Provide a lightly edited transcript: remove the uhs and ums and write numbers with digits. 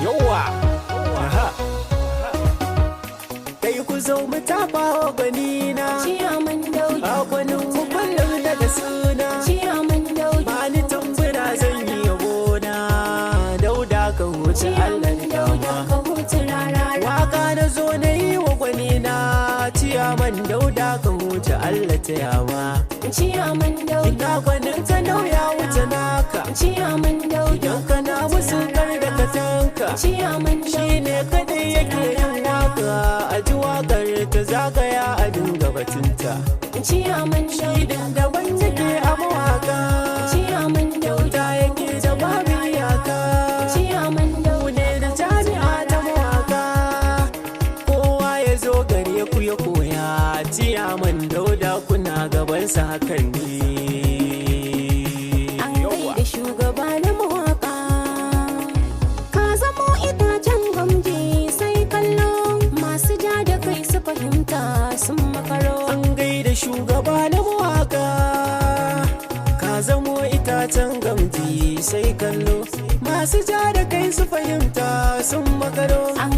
Yawa. Aha. Kai, ku zo mu tafa wa gwanina. Ciyaman Dauda. A gwanin mu kullum daga suna. Ciyaman Dauda. Bani tambura, zan yi yabona. Dauda, ka huce, Allah Ciyaman da Dauda, dama. ka huce rarara. Waka na zo na yi wa gwanina. Ciyaman Dauda, ka huce, Allah ta yawa. Ciyaman Dauda. Ina gwanin ka ya wuce naka. Ciyaman Dauda. Idan kana musu kar da ka tanka. Ciyaman Shi ne kadai yake yin waka, a ji wakar ta zagaya, a dinga batunta. Ciyaman Shi Dauda. din daban yake a mawaka. Ciyaman Dauda. Kyauta yake da babu iyaka. Ciyaman Ku Dauda. ne da jami'a ta mawaka, kowa ya zo gare ku ya koya. Ciyaman Dauda, kuna gabansa, hakan ne. An gaida shugaba na mawaka. Ka zamo itacen gamji sai kallo, masu ja da kai su fahimta sun makaro. An gaida shugaba na mawaka. Ka zamo itacen gamji sai kallo, masu ja da kai su fahimta sun makaro. An